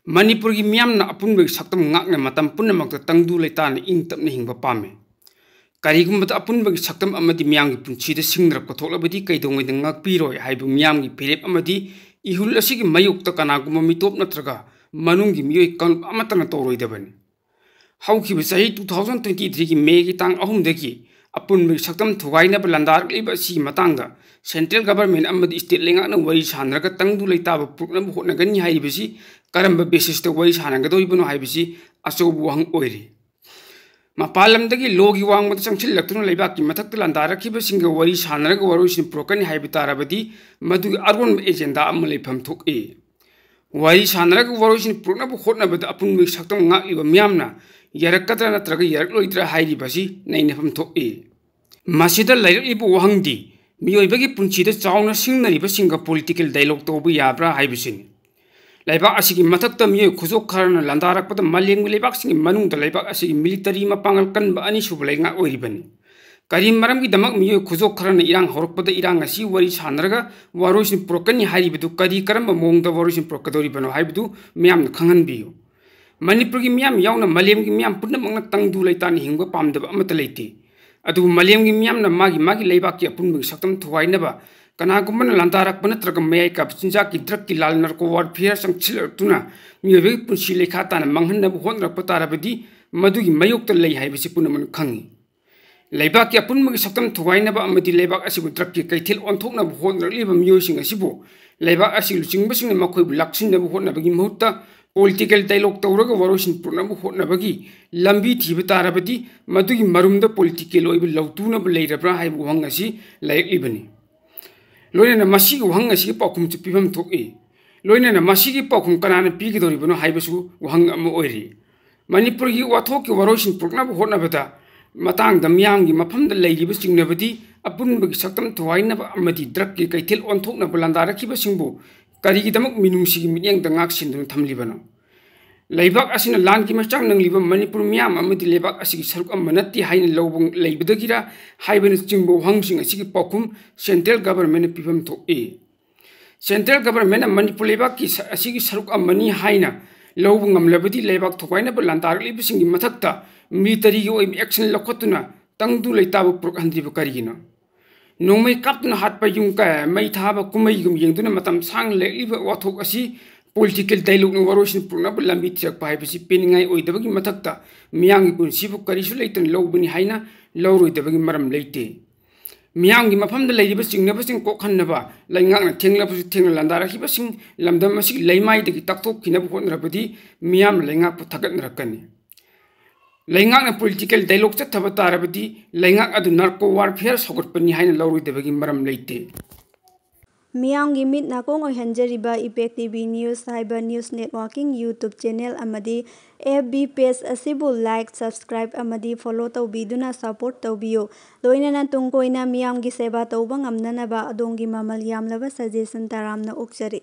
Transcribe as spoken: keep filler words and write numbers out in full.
ꯃꯅꯤꯄꯨꯔꯒꯤ ꯃꯤꯌꯥꯝꯅ ꯑꯄꯨꯟꯕꯒꯤ ꯁꯛꯇꯝ ꯉꯥꯛꯅ ꯃꯇꯝ ꯄꯨꯝꯅꯃꯛꯇ ꯇꯪꯗꯨ ꯂꯩꯇꯥꯅ ꯏꯪ ꯇꯞꯅ ꯍꯤꯡꯕ ꯄꯥꯝꯃꯤ꯫ ꯀꯔꯤꯒꯨꯝꯕꯗ ꯑꯄꯨꯟꯕꯒꯤ ꯁꯛꯇꯝ ꯑꯃꯗꯤ ꯃꯤꯌꯥꯝꯒꯤ ꯄꯨꯟꯁꯤꯗ ꯁꯤꯡꯅꯔꯛꯄ ꯊꯣꯛꯂꯕꯗꯤ ꯀꯩꯗꯧꯉꯩꯗ ꯉꯥꯛꯄꯤꯔꯣꯏ ꯍꯥꯏꯕ ꯃꯤꯌꯥꯝꯒꯤ ꯐꯤꯔꯦꯞ ꯑꯃꯗꯤ ꯏꯍꯨꯜ ꯑꯁꯤꯒꯤ ꯃꯥꯌꯣꯛꯇ ꯀꯅꯥꯒꯨꯝꯕ ꯃꯤꯇꯣꯞ ꯅꯠꯇ꯭ꯔꯒ ꯃꯅꯨꯡꯒꯤ ꯃꯤꯑꯣꯏ ꯀꯥꯡꯂꯨꯞ ꯑꯃꯠꯇꯅ ꯇꯧꯔꯣꯏꯗꯕꯅꯤ꯫ ꯍꯧꯈꯤꯕ ꯆꯍꯤ two thousand twenty threeꯒꯤ Mayꯒꯤ ꯇꯥꯡ ꯑꯍꯨꯝꯗꯒꯤ ꯑꯄꯨꯟꯕꯒꯤ ꯁꯛꯇꯝ ꯊꯨꯒꯥꯏꯅꯕ ꯂꯥꯟꯗꯥꯔꯛꯂꯤꯕ ꯑꯁꯤꯒꯤ ꯃꯇꯥꯡꯗ central government ꯑꯃꯗꯤ state ꯂꯩꯉꯥꯛꯅ ꯋꯥꯔꯤ ꯁꯥꯟꯅꯔꯒ ꯇꯪꯗꯨ ꯂꯩꯇꯥꯕ ꯄꯨꯔꯛꯅꯕ ꯍꯣꯠꯅꯒꯅꯤ ꯍꯥꯏꯔꯤꯕꯁꯤ ꯀꯔꯝꯕ basisꯇ ꯋꯥꯔꯤ ꯁꯥꯟꯅꯒꯗꯧꯔꯤꯕꯅꯣ ꯍꯥꯏꯕꯁꯤ ꯑꯆꯧꯕ ꯋꯥꯍꯪ ꯑꯣꯏꯔꯤ꯫ ꯃꯄꯥꯟ ꯂꯝꯗꯒꯤ lawꯒꯤ ꯋꯥꯡꯃꯗ ꯆꯪꯁꯤꯜꯂꯛꯇꯨꯅ ꯂꯩꯕꯥꯛꯀꯤ ꯃꯊꯛꯇ ꯂꯥꯟꯗꯥꯔꯛꯈꯤꯕꯁꯤꯡꯒ ꯋꯥꯔꯤ ꯁꯥꯟꯅꯔꯒ ꯋꯥꯔꯣꯏꯁꯤꯟ ꯄꯨꯔꯛꯀꯅꯤ ꯍꯥꯏꯕ ꯇꯥꯔꯕꯗꯤ ꯃꯗꯨꯒꯤ ꯑꯔꯣꯟꯕ agenda ꯑꯃ ꯂꯩꯐꯝ ꯊꯣꯛꯏ꯫ ꯋꯥꯔꯤ ꯁꯥꯟꯅꯔꯒ ꯋꯥꯔꯣꯏꯁꯤꯟ ꯄꯨꯔꯛꯅꯕ ꯍꯣꯠꯅꯕꯗ ꯑꯄꯨꯟꯕꯒꯤ ꯁꯛꯇꯝ ꯉꯥꯛꯂꯤꯕ ꯃꯤꯌꯥꯝꯅ ꯌꯥꯔꯛꯀꯗ꯭ꯔꯥ ꯅꯠꯇ꯭ꯔꯒ ꯌꯥꯔꯛꯂꯣꯏꯗ꯭ꯔꯥ ꯍꯥꯏꯔꯤꯕꯁꯤ ꯅꯩꯅꯐꯝ ꯊꯣꯛꯏ꯫ ꯃꯁꯤꯗ ꯂꯩꯔꯛꯂꯤꯕ ꯋꯥꯍꯪꯗꯤ ꯃꯤꯑꯣꯏꯕꯒꯤ ꯄꯨꯟꯁꯤꯗ ꯆꯥꯎꯅ ꯁꯤꯡꯅꯔꯤꯕꯁꯤꯡꯒ political dialogue ꯇꯧꯕ ꯌꯥꯕ꯭ꯔꯥ ꯍꯥꯏꯕꯁꯤꯅꯤ꯫ ꯂꯩꯕꯥꯛ ꯑꯁꯤꯒꯤ ꯃꯊꯛꯇ ꯃꯤꯑꯣꯏ ꯈꯨꯖꯣꯞ ꯈꯔꯅ ꯂꯥꯟꯗꯥꯔꯛꯄꯗ ꯃꯥꯂꯦꯝꯒꯤ ꯂꯩꯕꯥꯛꯁꯤꯡꯒꯤ ꯃꯅꯨꯡꯗ ꯂꯩꯕꯥꯛ ꯑꯁꯤꯒꯤ military ꯃꯄꯥꯡꯒꯜ ꯀꯟꯕ ꯑꯅꯤꯁꯨꯕ ꯂꯩꯉꯥꯛ ꯑꯣꯏꯔꯤꯕꯅꯤ꯫ ꯀꯔꯤ ꯃꯔꯝꯒꯤꯗꯃꯛ ꯃꯤꯑꯣꯏ ꯈꯨꯖꯣꯞ ꯈꯔꯅ ꯏꯔꯥꯡ ꯍꯧꯔꯛꯄꯗ ꯏꯔꯥꯡ ꯑꯁꯤ ꯋꯥꯔꯤ ꯁꯥꯟꯅꯔꯒ ꯋꯥꯔꯣꯏꯁꯤꯟ ꯄꯨꯔꯛꯀꯅꯤ ꯍꯥꯏꯔꯤꯕꯗꯨ ꯀꯔꯤ ꯀꯔꯝꯕ ꯃꯑꯣꯡꯗ ꯋꯥꯔꯣꯏꯁꯤꯟ ꯄꯨꯔꯛꯀꯗꯧꯔꯤꯕꯅꯣ ꯍꯥꯏꯕꯗꯨ ꯃꯤꯌꯥꯝꯅ ꯈꯪꯍꯟꯕꯤꯌꯨ꯫ ꯃꯅꯤꯄꯨꯔꯒꯤ ꯃꯤꯌꯥꯝ ꯌꯥꯎꯅ ꯃꯥꯂꯦꯝꯒꯤ ꯃꯤꯌꯥꯝ ꯄꯨꯝꯅꯃꯛꯅ ꯇꯪꯗꯨ ꯂꯩꯇꯥꯅ ꯍꯤꯡꯕ ꯄꯥꯝꯗꯕ ꯑꯃꯠꯇ ꯂꯩꯇꯦ꯫ ꯑꯗꯨꯕꯨ ꯃꯥꯂꯦꯝꯒꯤ ꯃꯤꯌꯥꯝꯅ ꯃꯥꯒꯤ ꯃꯥꯒꯤ ꯂꯩꯕꯥꯛꯀꯤ ꯑꯄꯨꯟꯕꯒꯤ ꯁꯛꯇꯝ ꯊꯨꯒꯥꯏꯅꯕ ꯀꯅꯥꯒꯨꯝꯕꯅ ꯂꯥꯟꯗꯥꯔꯛꯄ ꯅꯠꯇ꯭ꯔꯒ ꯃꯌꯥꯏ ꯀꯥꯕ ꯆꯤꯟꯖꯥꯛꯀꯤ drugꯀꯤ ꯂꯥꯜ narco warfare ꯆꯪꯁꯤꯜꯂꯛꯇꯨꯅ ꯃꯤꯑꯣꯏꯕꯒꯤ ꯄꯨꯟꯁꯤ ꯂꯩꯈꯥ ꯇꯥꯅ ꯃꯥꯡꯍꯟꯅꯕ ꯍꯣꯠꯅꯔꯛꯄ ꯇꯥꯔꯕꯗꯤ ꯃꯗꯨꯒꯤ ꯃꯥꯌꯣꯛꯇ ꯂꯩ ꯍꯥꯏꯕꯁꯤ ꯄꯨꯝꯅꯃꯛꯅ ꯈꯪꯏ꯫ ꯂꯩꯕꯥꯛꯀꯤ ꯑꯄꯨꯟꯕꯒꯤ ꯁꯛꯇꯝ ꯊꯨꯒꯥꯏꯅꯕ ꯑꯃꯗꯤ ꯂꯩꯕꯥꯛ ꯑꯁꯤꯕꯨ drugꯀꯤ ꯀꯩꯊꯦꯜ ꯑꯣꯟꯊꯣꯛꯅꯕ ꯍꯣꯠꯅꯔꯛꯂꯤꯕ ꯃꯤꯑꯣꯏꯁꯤꯡ ꯑꯁꯤꯕꯨ ꯂꯩꯕꯥꯛ ꯑꯁꯤꯒꯤ ꯂꯨꯆꯤꯡꯕꯁꯤꯡꯅ ꯃꯈꯣꯏꯕꯨ ꯂꯥꯛꯁꯤꯟꯅꯕ ꯍꯣꯠꯅꯕꯒꯤ ꯃꯍꯨꯠꯇ political dialogue ꯇꯧꯔꯒ ꯋꯥꯔꯣꯏꯁꯤꯟ ꯄꯨꯔꯛꯅꯕ ꯍꯣꯠꯅꯕꯒꯤ ꯂꯝꯕꯤ ꯊꯤꯕ ꯇꯥꯔꯕꯗꯤ ꯃꯗꯨꯒꯤ ꯃꯔꯨꯝꯗ political ꯑꯣꯏꯕ ꯂꯧꯇꯨꯅꯕ ꯂꯩꯔꯕ꯭ꯔꯥ ꯍꯥꯏꯕ ꯋꯥꯍꯪ ꯑꯁꯤ ꯂꯩꯔꯛꯂꯤꯕꯅꯤ꯫ ꯂꯣꯏꯅꯅ ꯃꯁꯤꯒꯤ ꯋꯥꯍꯪ ꯑꯁꯤꯒꯤ ꯄꯥꯎꯈꯨꯝꯁꯨ ꯄꯤꯐꯝ ꯊꯣꯛꯏ꯫ ꯂꯣꯏꯅꯅ ꯃꯁꯤꯒꯤ ꯄꯥꯎꯈꯨꯝ ꯀꯅꯥꯅ ꯄꯤꯒꯗꯧꯔꯤꯕꯅꯣ ꯍꯥꯏꯕꯁꯨ ꯋꯥꯍꯪ ꯑꯃ ꯑꯣꯏꯔꯤ꯫ ꯃꯅꯤꯄꯨꯔꯒꯤ ꯋꯥꯊꯣꯛꯀꯤ ꯋꯥꯔꯣꯏꯁꯤꯟ ꯄꯨꯔꯛꯅꯕ ꯍꯣꯠꯅꯕꯗ ꯃꯇꯥꯡꯗ ꯃꯤꯌꯥꯝꯒꯤ ꯃꯐꯝꯗ ꯂꯩꯔꯤꯕ ꯆꯤꯡꯅꯕꯗꯤ ꯑꯄꯨꯟꯕꯒꯤ ꯁꯛꯇꯝ ꯊꯨꯒꯥꯏꯅꯕ ꯑꯃꯗꯤ drugꯀꯤ ꯀꯩꯊꯦꯜ ꯑꯣꯟꯊꯣꯛꯅꯕ ꯂꯥꯟꯗꯥꯔꯛꯈꯤꯕꯁꯤꯡꯕꯨ ꯀꯔꯤꯒꯤꯗꯃꯛ ꯃꯤꯅꯨꯡꯁꯤꯒꯤ ꯃꯤꯠꯌꯦꯡꯗ ꯉꯥꯛ ꯁꯦꯟꯗꯨꯅ ꯊꯝꯂꯤꯕꯅꯣ? ꯂꯩꯕꯥꯛ ꯑꯁꯤꯅ ꯂꯥꯟꯒꯤ ꯃꯩꯆꯥꯛ ꯅꯪꯂꯤꯕ ꯃꯅꯤꯄꯨꯔ ꯃꯤꯌꯥꯝ ꯑꯃꯗꯤ ꯂꯩꯕꯥꯛ ꯑꯁꯤꯒꯤ ꯁꯔꯨꯛ ꯑꯃ ꯅꯠꯇꯦ ꯍꯥꯏꯅ ꯂꯧꯕ ꯂꯩꯕꯗꯒꯤꯔ ꯍꯥꯏꯕꯅꯆꯤꯡꯕ ꯋꯥꯍꯪꯁꯤꯡ ꯑꯁꯤꯒꯤ ꯄꯥꯎꯈꯨꯝ central governmentꯅ ꯄꯤꯐꯝ ꯊꯣꯛꯏ꯫ Central Government ꯅ ꯃꯅꯤꯄꯨꯔ ꯂꯩꯕꯥꯛꯀꯤ ꯁ-, ꯑꯁꯤꯒꯤ ꯁꯔꯨꯛ ꯑꯃꯅꯤ ꯍꯥꯏꯅ ꯂꯧꯕ ꯉꯝꯂꯕꯗꯤ ꯂꯩꯕꯥꯛ ꯊꯨꯒꯥꯏꯅꯕ ꯂꯥꯟꯗꯥꯔꯛꯂꯤꯕꯁꯤꯡꯒꯤ ꯃꯊꯛꯇ military ꯒꯤ ꯑꯣꯏꯕ action ꯂꯧꯈꯠꯇꯨꯅ ꯇꯪꯗꯨ ꯂꯩꯇꯥꯕ ꯄꯨꯔꯛꯍꯟꯗ꯭ꯔꯤꯕ ꯀꯔꯤꯒꯤꯅꯣ? ꯅꯣꯡꯃꯩ ꯀꯥꯞꯇꯨꯅ ꯍꯥꯠꯄ ꯌꯨꯝ ꯀꯌꯥ ꯃꯩ ꯊꯥꯕ ꯀꯨꯝꯍꯩꯒꯨꯝ ꯌꯦꯡꯗꯨꯅ ꯃꯇꯝ ꯁꯥꯡꯅ ꯂꯩꯔꯛꯂꯤꯕ ꯋꯥꯊꯣꯛ ꯑꯁꯤ political dialogue ꯅ ꯋꯥꯔꯣꯏꯁꯤꯟ ꯄꯨꯔꯛꯅꯕ ꯂꯝꯕꯤ ꯊꯤꯔꯛꯄ ꯍꯥꯏꯕꯁꯤ ꯄꯦꯟꯅꯤꯡꯉꯥꯏ ꯑꯣꯏꯗꯕꯒꯤ ꯃꯊꯛꯇ ꯃꯤꯌꯥꯝꯒꯤ ꯄꯨꯟꯁꯤꯕꯨ ꯀꯔꯤꯁꯨ ꯂꯩꯇꯅ ꯂꯧꯕꯅꯤ ꯍꯥꯏꯅ ꯂꯧꯔꯣꯏꯗꯕꯒꯤ ꯃꯔꯝ ꯂꯩꯇꯦ꯫ ꯃꯤꯌꯥꯝꯒꯤ ꯃꯐꯝꯗ ꯂꯩꯔꯤꯕ ꯆꯤꯡꯅꯕꯁꯤꯡ ꯀꯣꯛꯍꯟꯅꯕ ꯂꯩꯉꯥꯛꯅ ꯊꯦꯡꯂꯕꯁꯨ ꯊꯦꯡꯅ ꯂꯥꯟꯗꯥꯔꯛꯈꯤꯕꯁꯤꯡ ꯂꯝꯗꯝ ꯑꯁꯤꯒꯤ ꯂꯩꯃꯥꯏꯗꯒꯤ ꯇꯥꯛꯊꯣꯛꯈꯤꯅꯕ ꯍꯣꯠꯅꯔꯕꯗꯤ ꯃꯤꯌꯥꯝꯅ ꯂꯩꯉꯥꯛꯄꯨ ꯊꯥꯒꯠꯅꯔꯛꯀꯅꯤ꯫ ꯂꯩꯉꯥꯛꯅ political dialogue ꯆꯠꯊꯕ ꯇꯥꯔꯕꯗꯤ ꯂꯩꯉꯥꯛ ꯑꯗꯨ narco warfare ꯁꯧꯒꯠꯄꯅꯤ ꯍꯥꯏꯅ ꯂꯧꯔꯣꯏꯗꯕꯒꯤ ꯃꯔꯝ ꯂꯩꯇꯦ꯫ ꯃꯤꯌꯥꯝꯒꯤ ꯃꯤꯠ ꯅꯥꯀꯣꯡ ꯑꯣꯏꯍꯟꯖꯔꯤꯕ Impact T V News ꯍꯥꯏꯕ news networking YouTube channel ꯑꯃꯗꯤ F B page ꯑꯁꯤꯕꯨ like, subscribe ꯑꯃꯗꯤ follow ꯇꯧꯕꯤꯗꯨꯅ support ꯇꯧꯕꯤꯌꯨ꯫ ꯂꯣꯏꯅꯅ ꯇꯨꯡ ꯀꯣꯏꯅ ꯃꯤꯌꯥꯝꯒꯤ ꯁꯦꯕꯥ ꯇꯧꯕ ꯉꯝꯅꯅꯕ ꯑꯗꯣꯝꯒꯤ ꯃꯃꯜ ꯌꯥꯝꯂꯕ suggestion ꯇꯔꯥꯝꯅ ꯑꯣꯛꯆꯔꯤ꯫